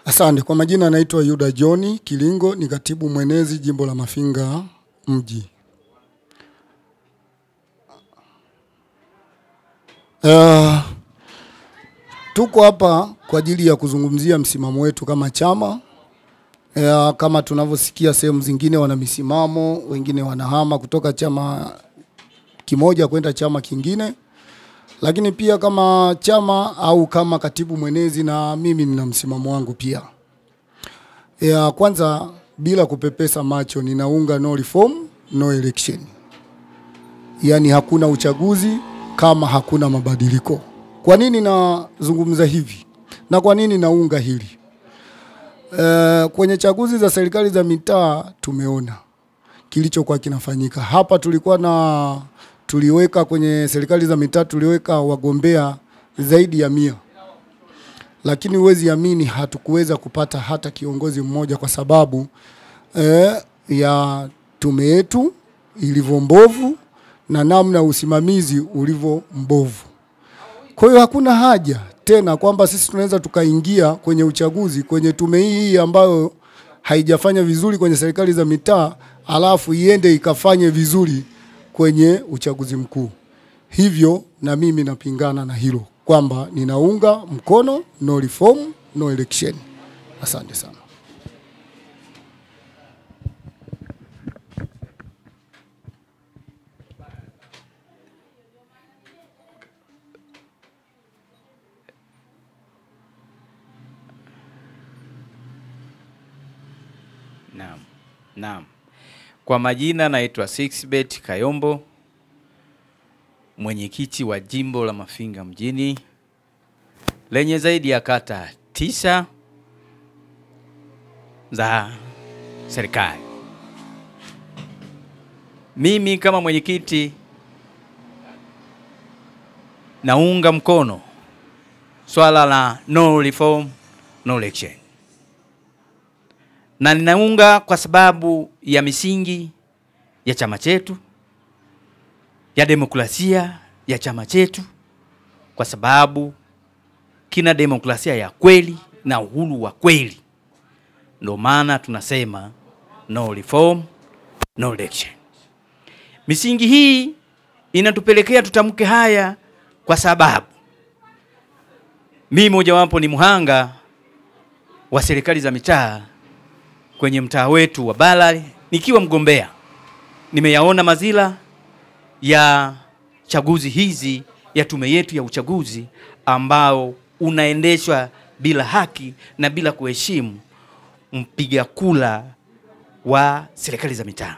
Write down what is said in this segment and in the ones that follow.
Asante. Kwa majina naitwa Yuda John Kilingo, ni katibu mwenezi jimbo la Mafinga mji. Tuko hapa kwa ajili ya kuzungumzia msimamo wetu kama chama. Kama tunavyosikia sehemu zingine wana misimamo, wengine wanahama kutoka chama kimoja kwenda chama kingine. Lakini pia kama chama au kama katibu mwenezi na mimi nina msimamo wangu pia. Kwanza bila kupepesa macho ninaunga no reform, no election. Yani hakuna uchaguzi kama hakuna mabadiliko. Kwa nini nazungumza hivi? Na kwa nini naunga hili? Kwenye chaguzi za serikali za mitaa tumeona kilichokuwa kinafanyika. Hapa tulikuwa na tuliweka kwenye serikali za mitaa tuliweka wagombea zaidi ya 100. Lakini huwezi amini hatukuweza kupata hata kiongozi mmoja kwa sababu ya tume yetu ilivyo mbovu na namna usimamizi ulivyo mbovu. Kwa hiyo hakuna haja tena kwamba sisi tunaweza tukaingia kwenye uchaguzi kwenye tume hii ambayo haijafanya vizuri kwenye serikali za mitaa alafu iende ikafanye vizuri kwenye uchaguzi mkuu. Hivyo na mimi napingana na hilo kwamba ninaunga mkono no reform no election. Asante sana. Naam. Kwa majina naitwa Sixbet Kayombo, mwenyekiti wa jimbo la Mafinga mjini lenye zaidi ya kata 9 za serikali. Mimi kama mwenyekiti naunga mkono swala la no reform no election. Na ninaunga kwa sababu ya misingi ya chama chetu, ya demokrasia ya chama chetu, kwa sababu kina demokrasia ya kweli na uhuru wa kweli. Ndio maana tunasema no reform, no election. Misingi hii inatupelekea tutamke haya kwa sababu mimi mojawapo ni muhanga wa serikali za mitaa kwenye mtaa wetu wa Balali nikiwa mgombea. Nimeyaona mazila ya chaguzi hizi ya tume yetu ya uchaguzi ambao unaendeshwa bila haki na bila kuheshimu mpiga kula wa serikali za mitaa.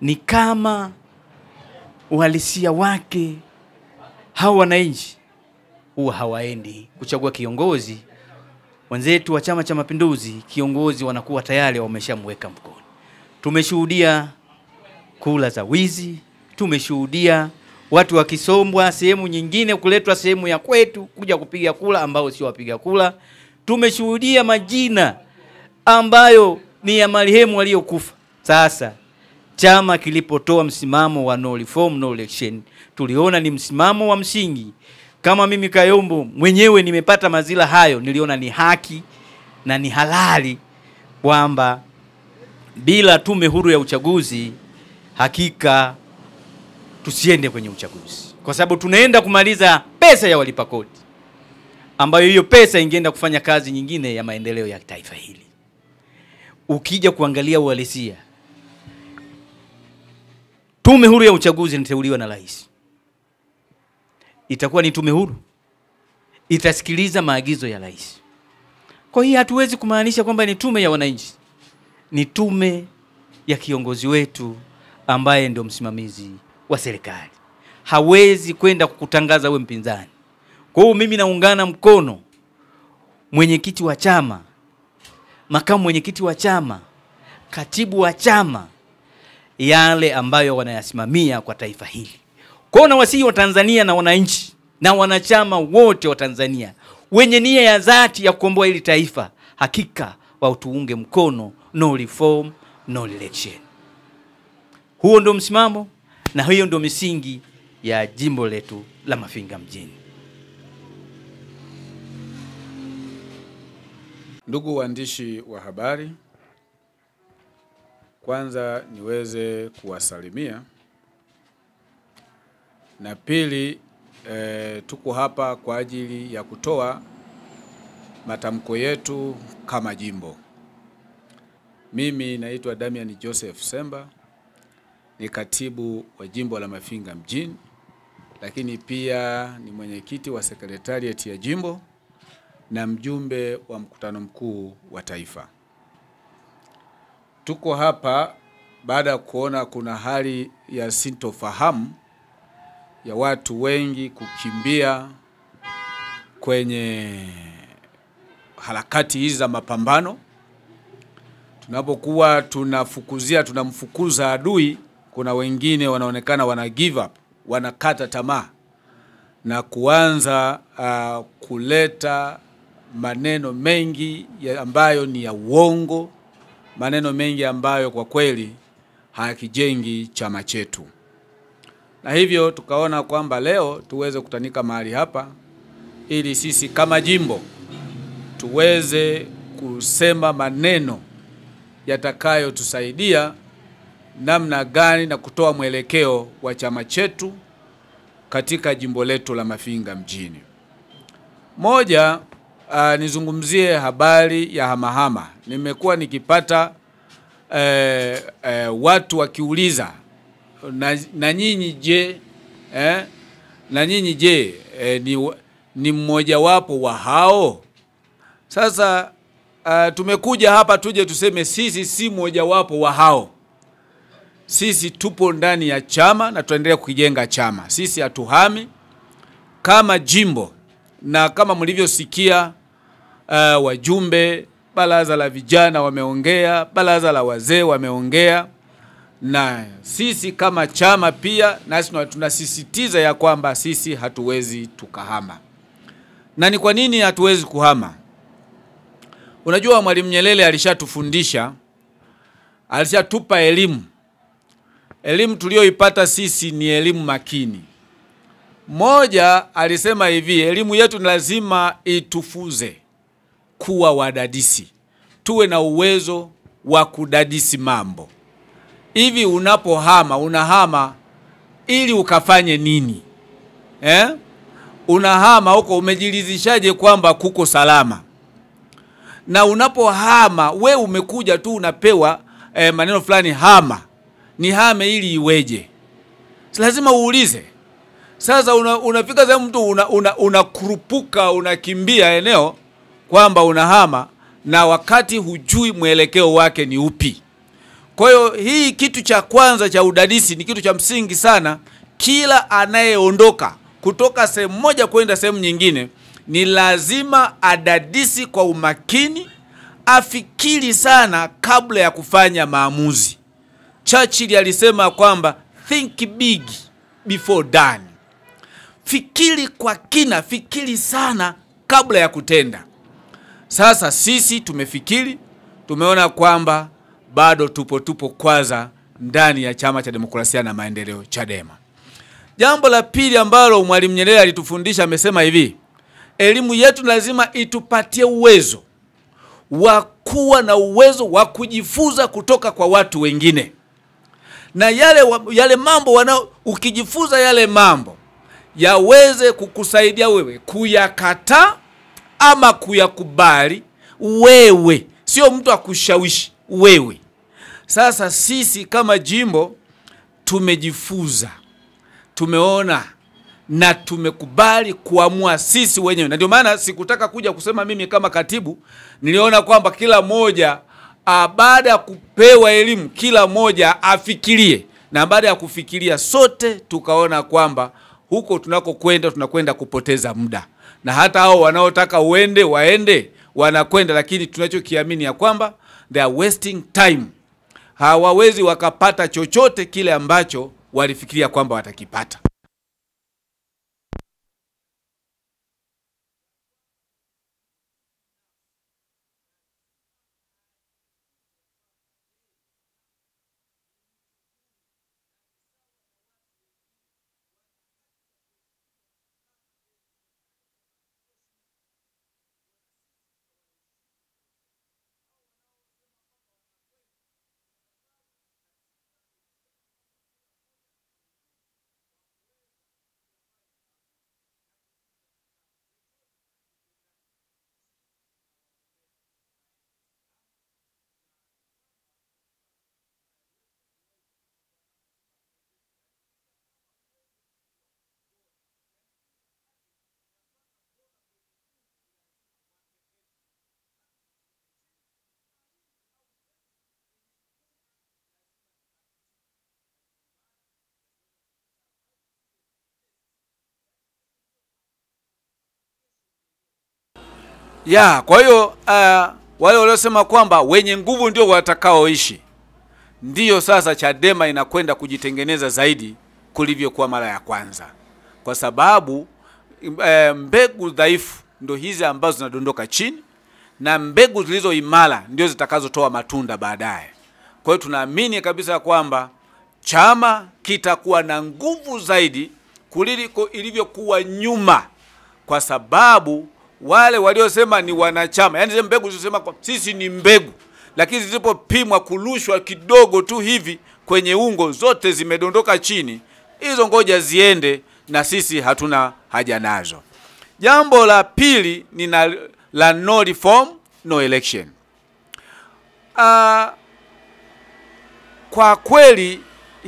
Ni kama uhalisia wake hao wananchi huwa hawaendi kuchagua kiongozi. Wenzetu wa Chama cha Mapinduzi kiongozi wanakuwa tayari wameshamweka mkono. Tumeshuhudia kula za wizi, tumeshuhudia watu wakisombwa sehemu nyingine kuletwa sehemu ya kwetu kuja kupiga kula ambao sio wapiga kula. Tumeshuhudia majina ambayo ni ya marehemu waliokufa. Sasa chama kilipotoa msimamo wa no reform no election, tuliona ni msimamo wa msingi. Kama mimi Kayombo mwenyewe nimepata mazila hayo, niliona ni haki na ni halali kwamba bila tume huru ya uchaguzi hakika tusiende kwenye uchaguzi, kwa sababu tunaenda kumaliza pesa ya walipa kodi ambayo hiyo pesa ingeenda kufanya kazi nyingine ya maendeleo ya taifa hili. Ukija kuangalia uhalisia, tume huru ya uchaguzi inateuliwa na rais. Itakuwa ni tume huru, itasikiliza maagizo ya rais. Kwa hiyo hatuwezi kumaanisha kwamba ni tume ya wananchi. Ni tume ya kiongozi wetu ambaye ndio msimamizi wa serikali. Hawezi kwenda kukutangaza we mpinzani. Kwa hiyo mimi naungana mkono mwenyekiti wa chama, makamu mwenyekiti wa chama, katibu wa chama, yale ambayo wanayasimamia kwa taifa hili. Kwa hiyo nawasihi wa Tanzania na wananchi na wanachama wote wa Tanzania wenye nia ya dhati ya kukomboa hili taifa, hakika wautuunge mkono no reform no election. Huo ndio msimamo na hiyo ndio misingi ya jimbo letu la Mafinga mjini. Ndugu waandishi wa habari, kwanza niweze kuwasalimia, na pili tuko hapa kwa ajili ya kutoa matamko yetu kama jimbo. Mimi naitwa Damian Joseph Semba, ni katibu wa jimbo la Mafinga mjini, lakini pia ni mwenyekiti wa sekretariat ya jimbo na mjumbe wa mkutano mkuu wa taifa. Tuko hapa baada ya kuona kuna hali ya sintofahamu ya watu wengi kukimbia kwenye harakati hizi za mapambano. Tunapokuwa tunamfukuza adui, kuna wengine wanaonekana wana give up, wanakata tamaa na kuanza kuleta maneno mengi ambayo ni ya uongo, maneno mengi ambayo kwa kweli hayakijengi chama chetu. Na hivyo tukaona kwamba leo tuweze kutanika mahali hapa ili sisi kama jimbo tuweze kusema maneno yatakayotusaidia namna gani na kutoa mwelekeo wa chama chetu katika jimbo letu la Mafinga mjini. Moja, nizungumzie habari ya hamahama. Nimekuwa nikipata watu wakiuliza na nyinyi je, na nyinyi je, ni mmoja wapo wa hao? Sasa tumekuja hapa tuje tuseme sisi si mmoja wapo wa hao. Sisi tupo ndani ya chama na tuendelea kukijenga chama. Sisi hatuhami kama jimbo, na kama mlivyosikia wajumbe baraza la vijana wameongea, baraza la wazee wameongea, na sisi kama chama pia nasi tunasisitiza ya kwamba sisi hatuwezi tukahama. Na ni kwa nini hatuwezi kuhama? Unajua, Mwalimu Nyerere alishatufundisha, alishatupa elimu. Elimu tuliyoipata sisi ni elimu makini. Moja, alisema hivi, elimu yetu ni lazima itufuze kuwa wadadisi. Tuwe na uwezo wa kudadisi mambo. Hivi unapohama, unahama ili ukafanye nini? Unahama huko umejilizishaje kwamba kuko salama? Na unapohama, we umekuja tu unapewa maneno fulani, hama. Ni hame ili iweje? Lazima uulize. Sasa unafika sehemu mtu unakurupuka, unakimbia eneo kwamba unahama, na wakati hujui mwelekeo wake ni upi. Kwa hiyo hii kitu cha kwanza cha udadisi ni kitu cha msingi sana. Kila anayeondoka kutoka sehemu moja kwenda sehemu nyingine ni lazima adadisi kwa umakini, afikiri sana kabla ya kufanya maamuzi. Churchill alisema kwamba think big before done. Fikiri kwa kina, fikiri sana kabla ya kutenda. Sasa sisi tumefikiri, tumeona kwamba bado tupo kwanza ndani ya Chama cha Demokrasia na Maendeleo, Chadema. Jambo la pili ambalo Mwalimu Nyerere alitufundisha, amesema hivi, elimu yetu lazima itupatie uwezo wa kuwa na uwezo wa kujifunza kutoka kwa watu wengine. Na yale mambo ukijifunza yale mambo yaweze kukusaidia wewe kuyakataa ama kuyakubali wewe, sio mtu akushawishi wewe. Sasa sisi kama jimbo tumejifunza, tumeona na tumekubali kuamua sisi wenyewe. Na ndio maana sikutaka kuja kusema mimi kama katibu. Niliona kwamba kila moja baada ya kupewa elimu kila moja afikirie, na baada ya kufikiria sote tukaona kwamba huko tunakokwenda tunakwenda kupoteza muda, na hata hao wanaotaka uende waende wanakwenda, lakini tunachokiamini ya kwamba they are wasting time. Hawawezi wakapata chochote kile ambacho walifikiria kwamba watakipata. Ya, kwa hiyo wale waliosema kwamba wenye nguvu ndio watakaoishi, ndiyo sasa Chadema inakwenda kujitengeneza zaidi kulivyokuwa mara ya kwanza, kwa sababu mbegu dhaifu ndio hizi ambazo zinadondoka chini na mbegu zilizo imara ndio zitakazotoa matunda baadaye. Kwa hiyo tunaamini kabisa kwamba chama kitakuwa na nguvu zaidi kuliko ilivyokuwa nyuma, kwa sababu wale waliosema ni wanachama, yani zile mbegu zilizosema sisi ni mbegu, lakini zilipopimwa kurushwa kidogo tu hivi kwenye ungo zote zimedondoka chini. Hizo ngoja ziende na sisi hatuna haja nazo. Jambo la pili ni la no reform no election. Kwa kweli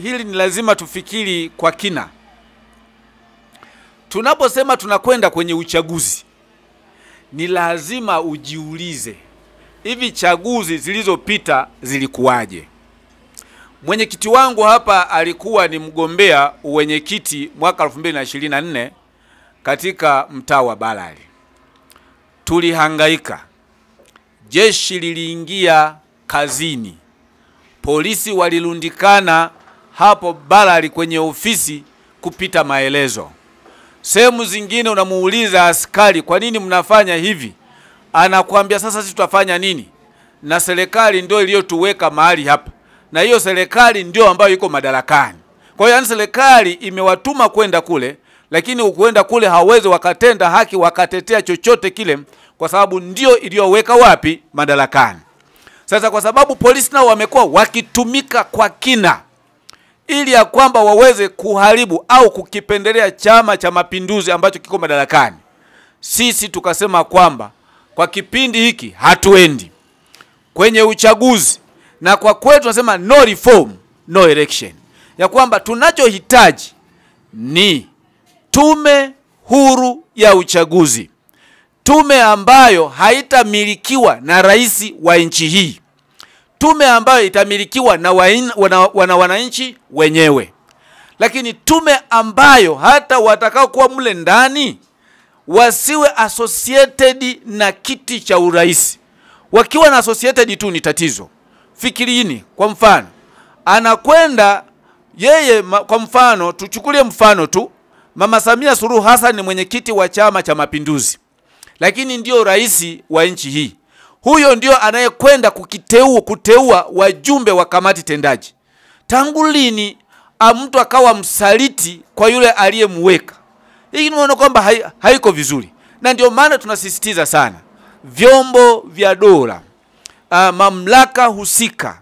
hili ni lazima tufikiri kwa kina. Tunaposema tunakwenda kwenye uchaguzi, ni lazima ujiulize, hivi chaguzi zilizopita zilikuwaje? Mwenyekiti wangu hapa alikuwa ni mgombea uwenyekiti mwaka 2024 katika mtaa wa Balali. Tulihangaika. Jeshi liliingia kazini. Polisi walilundikana hapo Balali kwenye ofisi kupita maelezo. Sehemu zingine unamuuliza askari, kwa nini mnafanya hivi? Anakuambia sasa sisi tutafanya nini? Na serikali ndio iliyotuweka mahali hapa. Na hiyo serikali ndio ambayo iko madarakani. Kwa hiyo yani serikali imewatuma kwenda kule, lakini ukwenda kule hawezi wakatenda haki, wakatetea chochote kile, kwa sababu ndio iliyoweka wapi madarakani. Sasa kwa sababu polisi nao wamekuwa wakitumika kwa kina ili ya kwamba waweze kuharibu au kukipendelea Chama cha Mapinduzi ambacho kiko madarakani, sisi tukasema kwamba kwa kipindi hiki hatuendi kwenye uchaguzi, na kwa kwetu tunasema no reform no election, ya kwamba tunachohitaji ni tume huru ya uchaguzi, tume ambayo haitamilikiwa na rais wa nchi hii, tume ambayo itamilikiwa na wananchi wenyewe, lakini tume ambayo hata watakao kuwa mle ndani wasiwe associated na kiti cha urais. Wakiwa na associated tu ni tatizo. Fikirini kwa mfano, anakwenda yeye, kwa mfano tuchukulie mfano tu, Mama Samia Suluhu Hassan ni mwenyekiti wa Chama cha Mapinduzi, lakini ndio rais wa nchi hii. Huyo ndio anayekwenda kuteua wajumbe wa kamati tendaji. Tangu lini mtu akawa msaliti kwa yule aliyemweka? Hii tunaona kwamba haiko vizuri. Na ndio maana tunasisitiza sana vyombo vya dola, mamlaka husika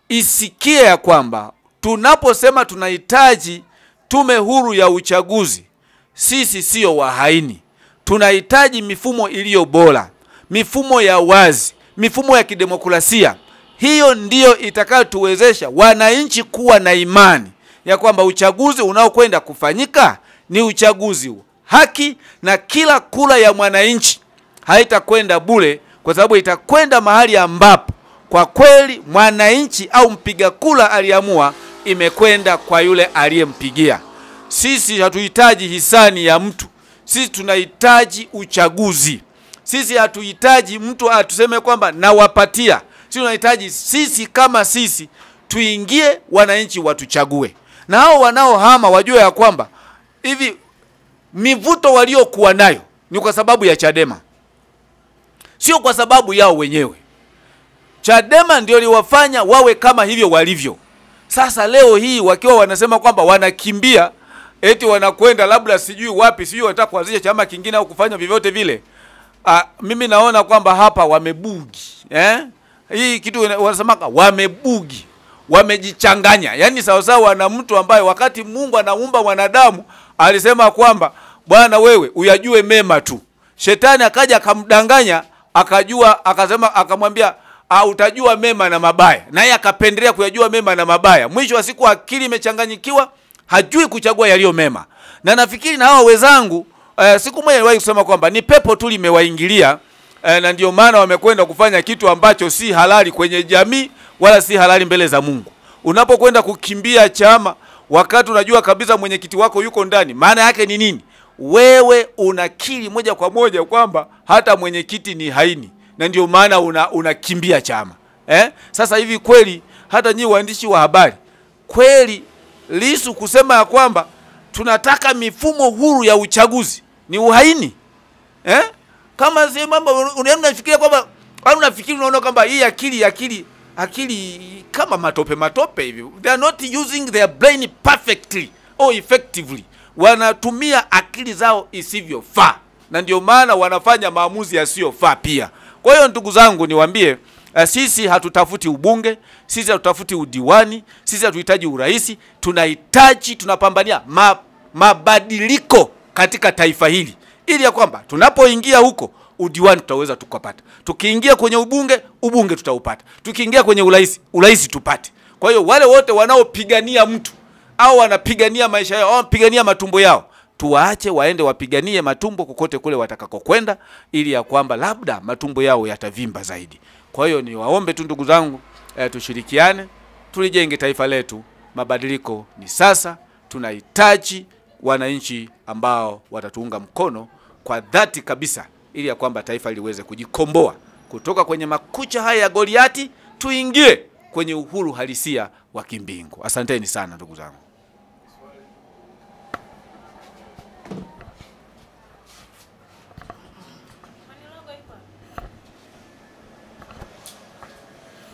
isikie ya kwamba tunaposema tunahitaji tume huru ya uchaguzi, sisi sio wahaini. Tunahitaji mifumo iliyo bora, mifumo ya wazi, mifumo ya kidemokrasia. Hiyo ndiyo itakayotuwezesha wananchi kuwa na imani ya kwamba uchaguzi unaokwenda kufanyika ni uchaguzi haki, na kila kura ya mwananchi haitakwenda bure, kwa sababu itakwenda mahali ambapo kwa kweli mwananchi au mpiga kura aliamua imekwenda kwa yule aliyempigia. Sisi hatuhitaji hisani ya mtu. Sisi tunahitaji uchaguzi. Sisi hatuhitaji mtu atuseme kwamba nawapatia. Sisi tunahitaji sisi kama sisi tuingie, wananchi watuchague. Na hao wanaohama wajue ya kwamba hivi mivuto waliokuwa nayo ni kwa sababu ya Chadema, sio kwa sababu yao wenyewe. Chadema ndio liwafanya wawe kama hivyo walivyo. Sasa leo hii wakiwa wanasema kwamba wanakimbia, eti wanakwenda labda sijui wapi, sijui wanataka kuanzisha chama kingine au kufanya vyovyote vile. Mimi naona kwamba hapa wamebugi. Hii kitu wanasema wamebugi, wamejichanganya. Yaani sawa sawa na mtu ambaye wakati Mungu anaumba wanadamu alisema kwamba bwana wewe uyajue mema tu. Shetani akaja akamdanganya, akajua, akasema, akamwambia utajua mema na mabaya. Naye akapendelea kuyajua mema na mabaya. Mwisho wa siku akili imechanganyikiwa, hajui kuchagua yaliyo mema. Na nafikiri na hawa wenzangu siku moja niliwahi kusema kwamba ni pepo tu limewaingilia, na ndio maana wamekwenda kufanya kitu ambacho si halali kwenye jamii wala si halali mbele za Mungu. Unapokwenda kukimbia chama wakati unajua kabisa mwenyekiti wako yuko ndani, maana yake ni nini? Wewe unakiri moja kwa moja kwamba hata mwenyekiti ni haini, na ndio maana unakimbia chama. Sasa hivi kweli hata nyinyi waandishi wa habari, kweli Lissu kusema ya kwamba tunataka mifumo huru ya uchaguzi ni uhaini? Kama si mambo unafikiria kwamba, au unafikiri unaona kwamba hii akili kama matope matope hivi. They are not using their brain perfectly or effectively. Wanatumia akili zao isivyofaa, na ndio maana wanafanya maamuzi yasiyofaa pia. Kwa hiyo ndugu zangu niwaambie, sisi hatutafuti ubunge, sisi hatutafuti udiwani, sisi hatuhitaji urais, tunahitaji, tunapambania mabadiliko katika taifa hili, ili ya kwamba tunapoingia huko udiwani tutaweza tukapata, tukiingia kwenye ubunge, ubunge tutaupata, tukiingia kwenye urais, urais tupate. Kwa hiyo wale wote wanaopigania mtu au wanapigania maisha yao au wanapigania matumbo yao, tuwaache waende wapiganie matumbo kokote kule watakakokwenda, ili ya kwamba labda matumbo yao yatavimba zaidi. Kwa hiyo niwaombe tu ndugu zangu, tushirikiane, tulijenge taifa letu. Mabadiliko ni sasa. Tunahitaji wananchi ambao watatuunga mkono kwa dhati kabisa, ili ya kwamba taifa liweze kujikomboa kutoka kwenye makucha haya ya Goliati, tuingie kwenye uhuru halisia wa kimbingu. Asanteni sana ndugu zangu.